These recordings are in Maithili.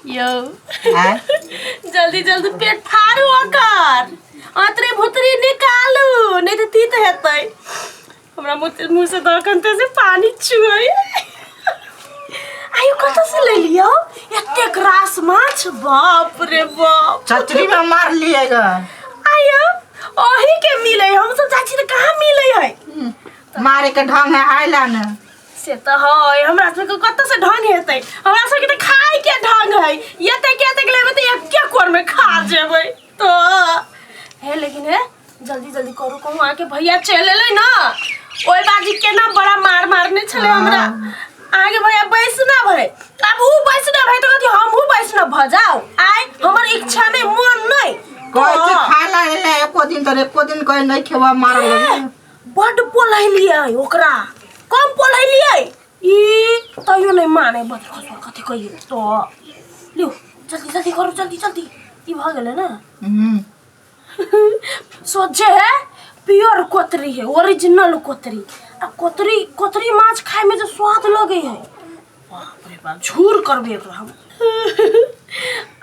यौ। आँय? जल्दी जल्दी पेट फाड़ू, ओकर अतरी भुतरी निकालू, नहीं तऽ तीत हेतै। हमरा मुँह मुँह से तऽ अखन से पानी चुए। आयु, कतऽ से ले लियौ एतेक रास माछ? बाप रे बाप! चचरी में मार लिएगा। आयु, ओही के मिले? हम सब जाइ छी तऽ कहाँ मिले है? मारे के ढंग है आइला ने। से तऽ है, हमरा सबके कतऽ से ढंग हेतै? हमरा सबके तऽ खाय के ढंग है। एते के एते लेबै तऽ एके कोर में खा जेबै। तऽ हे, लेकिन हे, जल्दी जल्दी करू, कहूँ अहाँके भैया चलि एलै ने। ओहि बाजी केना बड़ा मार मारने छलै हमरा अहाँके भैया। बैसना भै, आब ऊ बैसना भै तऽ कथी हमहूँ बैसना भऽ जाउ? आइ हमर इच्छा नहि, मन नहि। कहै छै खाय ला एलै एको दिन तऽ एको दिन कहे नहि खेबा, मारल लगलै। बड्ड पोलैलियै ओकरा, कम पोलैलियै ई, तैयो नहि माने। बदल खसुआ कथी कहियै। तऽ लिउ, जल्दी जल्दी करू, जल्दी जल्दी। ई भऽ गेलै ने? हम्म। सोझे है, प्योर कोतरी है, ओरिजिनल कोतरी। आ कोतरी कोतरी माछ खाय में जे स्वाद लगे है, बाप रे बाप! झूर करबे एकरा हम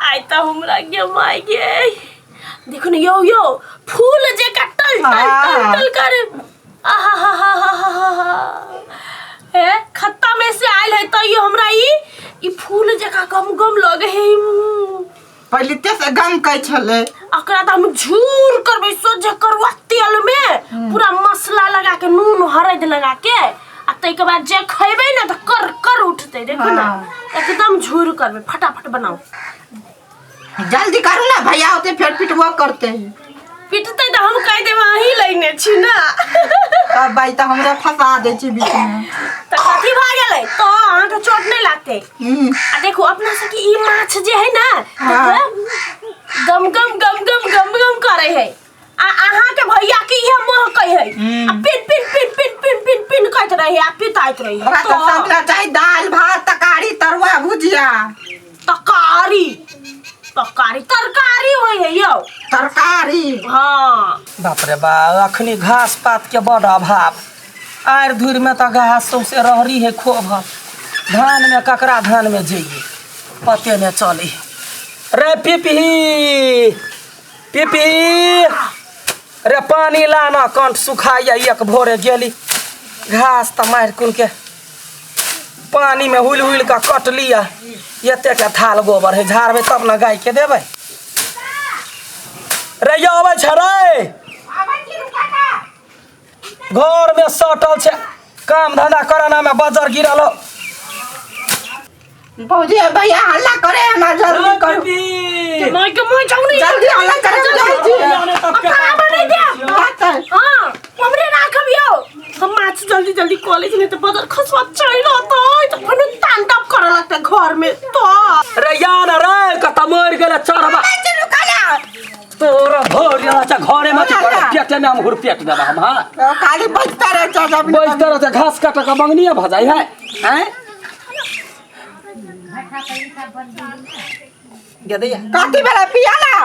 आइ। तऽ हमरा गे माय गे, देखो ने यौ, यौ, फूल जे टल टल टल टल करे। आहा हा हा हा हा हा! हे, खत्ता में से आयल है, तैयो हमरा ई ई फूल जकाँ गम गम लगे है। पहिले ते से गम कहै छलै। एकरा तऽ हम झूर करबै सोझे करुआ तेल में, पूरा मसाला लगा के, नून हरद लगा के, आ ताहिके बाद जे खैबै ने तऽ कर कर उठतै। देखो ने। एकदम झूर करबै। फटाफट बनाउ। जल्दी करू ना, भैया होते फेर पिटबो करते। पिटतै तऽ हम कहि देब अहीं लेने छी ने। तब भाई तऽ हमरा फंसा दै छी बीच में। तऽ कथी भऽ गेलै? तऽ अहाँके चोट नहि लागतै। आ देखू, अपना सबके ई माछ जे है ने, देखबै, गम गम गम गम गम गम करे है, आ अहाँके भैया के इहे महकै है। आ pin pin pin pin pin pin pin कहैत रहे आ पिताइत रहे। हमरा तऽ सबला चाही दालि भात तरकारी तरुआ भुजिया। तरकारी तरकारी तरकारी होइ है यौ। तरकारी। हाँ। बाप रे बा, अखनी घास पात के बड़ अभाव। आरि धुरि में तऽ घास सौंसे रहरी है खोभ। धान में ककरा धान में जइए, पते ने चले रे। पिपही, पिपही रे, पानी लाना, कंठ सुखाइया। एक भोरे गेली घास तऽ मारि कुन के पानी में हुलि हुलि कऽ कटली। आ एते के थाल गोबर है, झाड़बै तब ने गाय के देबै। रे यौ, अबै छै रे? घर में सटल छै, काम धंधा कराना में बजर गिरल हो। भौजी, भैया हल्ला करे, हमरा जल्दी करू। माय के माय, जाऊ नहीं। जल्दी हल्ला करे, हम जाइ छी। खाना नहीं दे। भात। हाँ, हमरे राखब यौ। हम माछ जल्दी जल्दी कॉलेज, नहीं तो बदल खसवा चलि रहतै तऽ फेनो तांडव करऽ लगतै घर में तो। रे या न रे, कत मरि गेलै चढ़बा तोरा भर गेला छ घरे में। करे पेटे में हम हुरपेट देबा हम। हाँ। खाली बजता रहे चाचा। बजता रहते, घास काटे के मंगनिए भऽ जाइ है। हैं गदैया। कथी भेलै पियाला?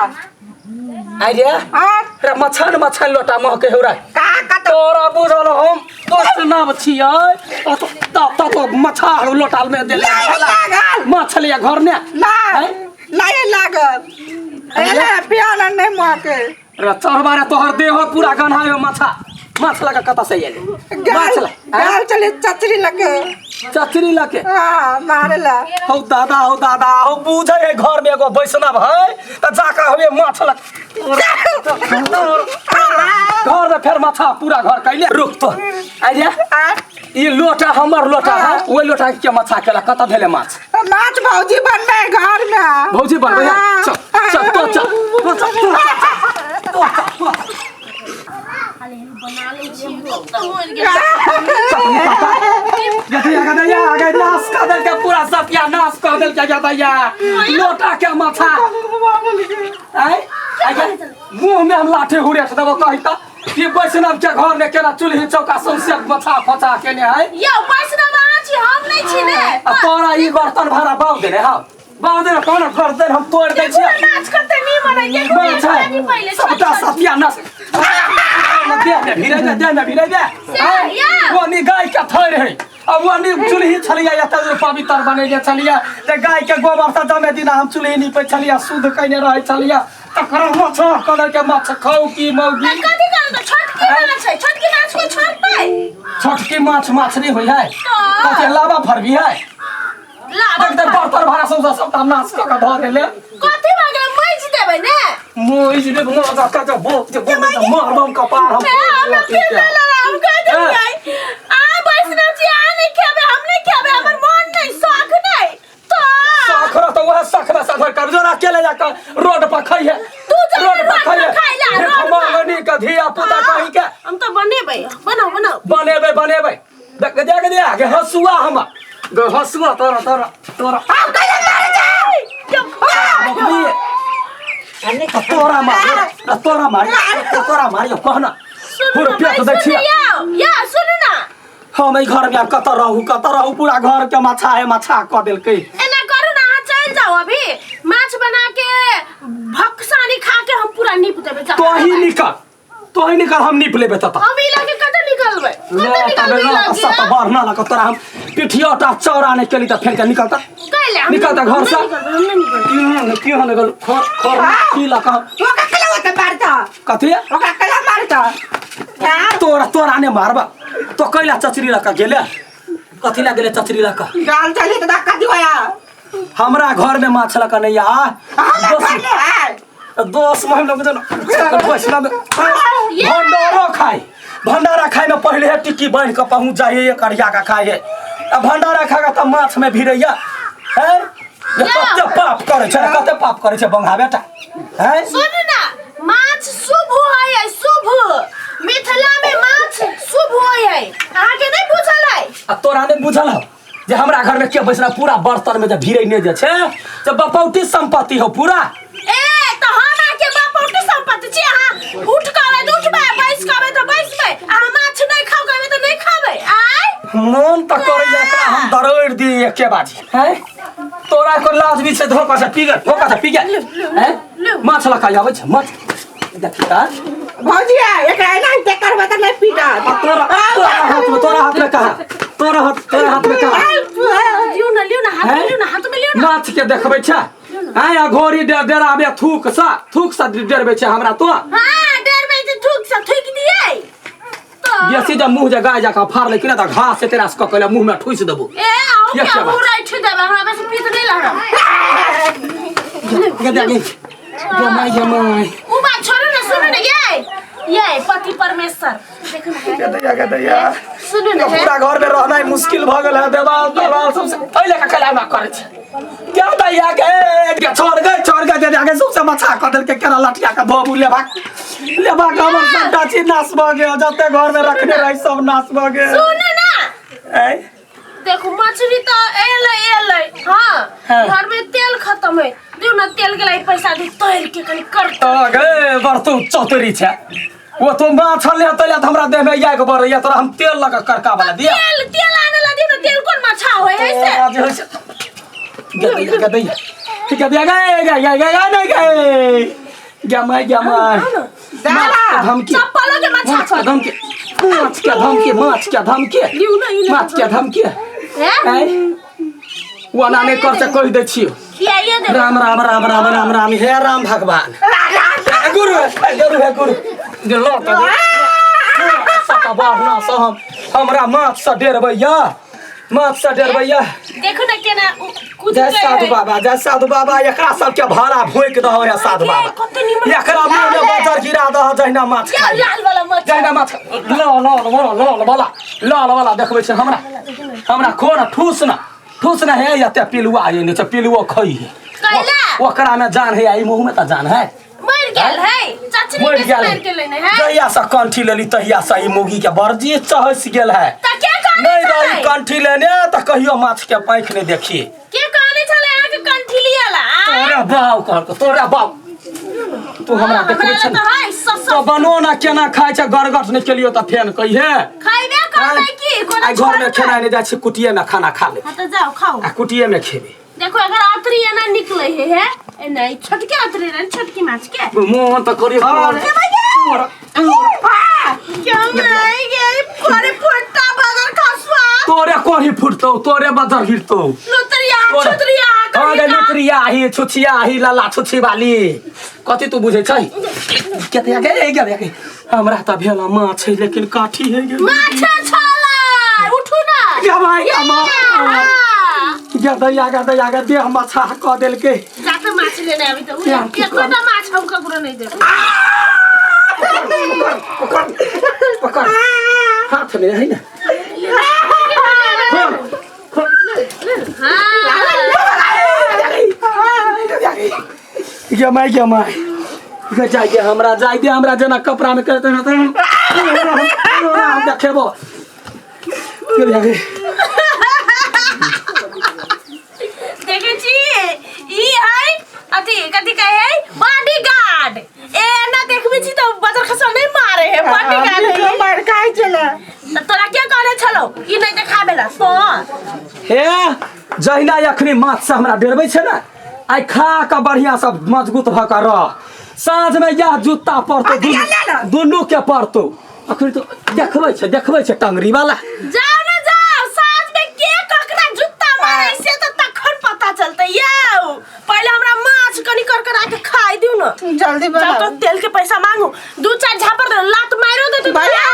आइ रे। हाँ। रे, मछन मछन लोटा महके हौरा। का कत? तोरा बुझल हम दोस्त नाम छियै ओ तो तब तब तो मछा लोटाल में देले। नहीं लागल। माछ लिया घर ने। नहीं नहीं लागल, एले पियाला नहीं महके। रे चढ़बा रे, तोहर देह पूरा गन्हायो। माछा माछ लगा कतऽ से एले माछ गाल ला? गाल चले चचरी लगे। चचरी लके। हाँ, मारेला। हौ दादा, हौ दादा, हौ बुझै है, घर में एगो वैष्णव है तऽ जाकर हवे माछ लग घर में फेर माछा पूरा घर कैले। रुक तो, आइ रे। ई लोटा हमर लोटा है, ओहि लोटा के माछा केला? कतऽ भेलै माछ? माछ भौजी बनबै घर में। भौजी बनबै है? चल चल, तो चल, तो चल, तो चल, तो चल, तो चल। बना लै छी तऽ मरि गेल। गदैया, गदैया, गै, नाश कऽ देलकै पूरा सतिया, नाश कऽ देलकै गदैया लोटा के माछा। आय आय गै, मुँह में हम लाठी हुरेठ देबो। कही तऽ कि वैष्णव के घर में केना चूल्ही चौका सौंसे मछा फचा केने है? यौ वैष्णव अहाँ छी, हम नहि छी ने। आ तोरा ई बर्तन भाड़ा बाउ देने हौ, बाउ देने कोन गर्दन हम तोड़ दै छियै। नाच करते नहीं मने देखो। बाउ छै। पहिले सबटा सतिया नाश। देह में भिरै दे, देह में भिरै दे। या। वो नी गाय के थैर है। आ वो चूल्ही छलिया एते दूर पवित्र बनेने छलिया ते गाय के गोबर से जमे दिना हम चूल्ही नीपै छलिया शुद्ध कयने रहै छलिया तकरा माछ कलर के माछ खाउ की मौगी। तऽ कथी करब तऽ छोटकी माछ है, छोटकी माछ के छोड़तै? छोटकी माछ माछ नहीं होइ है। तऽ? कथी लावा फरबी है? लाबऽ। देख देख, बर्तन भाड़ा सौंसे सबटा नाश कऽ के धऽ देले। कथी भऽ गेलै? मजि देबै ने। मोइज रे मोजा का जो बोक जे बोक जे मारबम कपार हम। ए, हमरा फिर ले ला, हम कह देलियै आ वैष्णव जी, आ नहीं खेबै, हम नहीं खेबै, हमर मन नहीं, शौक नहीं तो। शौक रह तो वह शौक में सफर कर जो अकेले जाकर रोड पर खाई है। तू जा रोड पर रोड खाई है। पर खाई ला, रोड पर। मंगनी के धिया पुता कहीं के। हम तो बनेबै, बनाओ बनाओ। बनेबै बनेबै, देख देख देख के हसुआ हमर गे हसुआ तोरा तोरा तोरा बकरी आ तोरा मारियो, आ तोरा मारियो, आ तोरा मारियो कहना। सुनू पूरा ना पेट भाई, दै छियै। सुनियौ या सुनू ना। हम एहि घर में आब कतऽ रहू, कतऽ रहू? पूरा घर के मछा है मछा कऽ देलकै। एना करू ना, अहाँ चलि जाउ अभी, माछ बना के भक्सानी खा के हम पूरा नीप देबै, जाउ। तोही निकल, तोही निकल, हम नीप लेबै ततऽ। हम ई लगे कतऽ निकलबै? लो कतऽ तबे निकलबै लो ई लगे? सत बढ़ना लग तोरा हम पिठियोटा चौड़ा नहीं केली तऽ फेर के निकलता। कैले हम निकलता घर से। हम नहीं निकलबै, हम नहीं निकलबै। क्यों क्यों निकल खर खर की लका? ओकरा कला ओते मारता? कथी? ओकरा कला मारता? हां। तोरा तोरा ने मारबा तो कैला चचरी लका गेले? कथी ला गेले चचरी लका? गाल चले त धक्का दिवाया। हमरा घर में माछ लका नहीं आ। हमरा घर में है। दोस्त में हम लोग जन वैष्णव भंडारो खाई, भंडारा खाए में पहले है टिक्की बांध के पहुंच जाइए, एक अरिया का खाए है आ भंडारा खा के तब माछ में भिड़ैया है। ये कते पाप करे छै, कते पाप करे छै बंगा बेटा है। सुनू ना, माछ शुभ होय है, शुभ। मिथिला में माछ शुभ होय है, अहाँके नहीं बुझल है? आ तोरा नहीं बुझल हो जे हमरा घर में के बैसना पूरा बर्तन में जे भिड़ै नहीं जे छै जे बपौटी संपत्ति हो पूरा। ए तो हम आके बापौटी संपत्ति छी, अहाँ उठ के आबै तऽ उठबै, बैस के आबै तऽ बैसबै, अहाँ माछ नहीं खाउ कहबै तऽ नहीं खाबै आय। मन तऽ करैया एकरा हम दरड़ि दी एके बाजी हैं। तोरा को लाज भी छै? धोखा से पी गेल, धोखा से पी गेल हैं। माछ लऽ आबै छै माछ देखी तऽ। भौजिया, एकरा एना ते करबै त नहीं पीटत। आ तोरा तोरा हाथ में, तोरा हाथ में कहाँ, तोरा हाथ, तोरा हाथ में कहाँ? लिउ ना, लिउ ना हाथ में। हैं? लिउ ना हाथ में, लिउ ना। माछ के देखबै छै आय आ घोड़ी डेराबे थूक सँ, थूक सँ डेरबै छै हमरा तो। हाँ, डरबै तऽ थूक से थूक दियै तो। बेसी जब मुंह जे गाय जकाँ फाड़लै कि ना तऽ घास से तेरा कऽ के मुंह में ठुसि देबो। ए आउ ये के क्या बात? मुँह राखि देबै, हमरा बेसी पीत नहीं लहरब। गे दे गे गे माय, गे माय। उ बात छोड़ू ना, सुनू ना ये ये पति परमेश्वर देखू ना। गे दैया, गे दैया। सुनू ना हे। पूरा घर में रहनाइ मुश्किल भऽ गेल है। देवाल देवाल सबसे एहि लऽ कऽ कलामा करै छै। क्या दैया के के छोड़ गए, छोड़ गए दे के सबसे मछा कऽ देलकै केना लठिया के धोबू लेबाक लेबाक। हमर सबटा चीज नाश भऽ गेल, जते घर में रखने रही सब नाश भऽ गेल। सुनू ना। ऐ देखू मछली तो एलै एलै हाँ। हाँ। घर में तेल खत्म है, दियौ ना तेल के लाई पैसा दी, तैर के कनी कर। तऽ गे बड़ तू चतुरी छै। ओ तो माछ ले तैला तऽ हमरा देह में आगि बरैया, तोरा हम तेल लऽ कऽ करका वाला दिया। तेल तेल आने ला दियौ ना, तेल कोन माछा होय है से? तोरा जे होइ छै गे दैया, गे दैया, गे दैया, गे गे गे गे गे नहीं गे गे my, गे my. दादा। धमकी। चप्पलो के माछा। माछ के धमकी, माछ के धमकी, माछ के धमकी। लिउ ना, ई माछ के धमकी। हैं? ऐ ओना नहि कर से कहि दै छियौ। खियाइए देबै। राम राम राम राम राम राम, हे राम भगवान, हे गुरु, हे गुरु, हे गुरु जे लो तऽ सत बढ़ना से हम हमरा माछ से डेरबैया, माछ से डेरबैया। देखू ना केना कूद जय साधु बाबा, जय साधु बाबा। एकरा सबके भाड़ा भोंकि दहो हे साधु बाबा। कते निमन। एकरा मुँह में बजर गिरा दहो जहिना माछ या खाइ लाल वाला माछ। जहिना माछ ल ल ल ल वाला, लाल वाला देखबै छै हमरा, हमरा खोर ठूस ना, ठूस ना हे। एते पिलुआ एने छै, पिलुओ खइ है। कैला? ओकरा में जान है, ई मुँह में तऽ जान है। मर गेल है चाची? मरि गेल। मर गेल ने है। जहिया से कंठी लेली तहिया से ई मुगी के बर्जी चहसि गेल है। त के कहने नहीं रही छलै? कंठी लेने तऽ कहियो माछ के पाँखि नहीं देखी। के कहने छलै अहाँके कंठी लिअ ला? तोरा बाप कहलको, तोरा बाप। तू हमरा देखबै हमरा छै लग तऽ है सस। तो बनो ना केना खाइ छै, गरगट नहि केलियो तऽ फेन कहिहे। खैबे करबै की कोनो? आइ घर में खेनाइ नहि जाइ छी, कुटिये में खाना खा ले। हाँ तऽ जाओ खाओ। आ कुटिये में खेबै। देखो एकर अतरी एना निकले है हे, एना ई छोटके अतरी रहे छोटकी माछ के। मोन तऽ करियो। क्यों नहीं गई? अरे फट्टा बगर खसुआ। तोरे कोढ़ी फुटतौ, तोरे बजर गिरतौ। लुतरिया छुतरिया। हाँ गे, लुतरिया ही, छुछिया ही, लला छुछी वाली कथी तू बुझै छै? कते गे गे गे, हमरा तऽ भेल माछ है, लेकिन काठी है गे। माछ छलै, उठू ना। गे भाई, गे माँ। हाँ। गे दैया, गे दैया, गे देह मछाह कऽ देलकै। जाके माछ लेने आबी तऽ क्या की एकोटा माछ हम ककरो नहि देब। पकड़ पकड़, हाथ में है ना, खोल खोल। गे माय, गे माय, गे जाय दे हमरा, जाय दे हमरा। जेना कपड़ा में करते ना, हम देखेबो। गे गे। देखै छी, ई है अथी, कथी कहै है, बॉडीगार्ड। ए एना देखबै छी तऽ बजर खसा नहि मारे है, बॉडीगार्ड है। मार खाइ छलै। तऽ तोरा के कहने छलौ ई नहि देखाबे ला तो? हे, जहिना अखनी माछ से हमरा डेरबै छै ने, आइ खा कऽ बढ़िया सब मजबूत भऽ कऽ रह, साँझ में इएह जूता पड़तौ। अरे, ले ना। दुनू के पड़तौ। अखनी तो देखबै छै, देखबै छै टंगरी वाला। जाओ ने जाओ, साँझ में के ककरा जूता मारे से तऽ तखन पता चलतै। यौ, पहिले हमरा माछ कनि करकरा के खाइ दियौ ने। जल्दी जाओ बनाओ। तो तेल के पैसा मांगू, दू चार झापर लात मारो दे। भैया।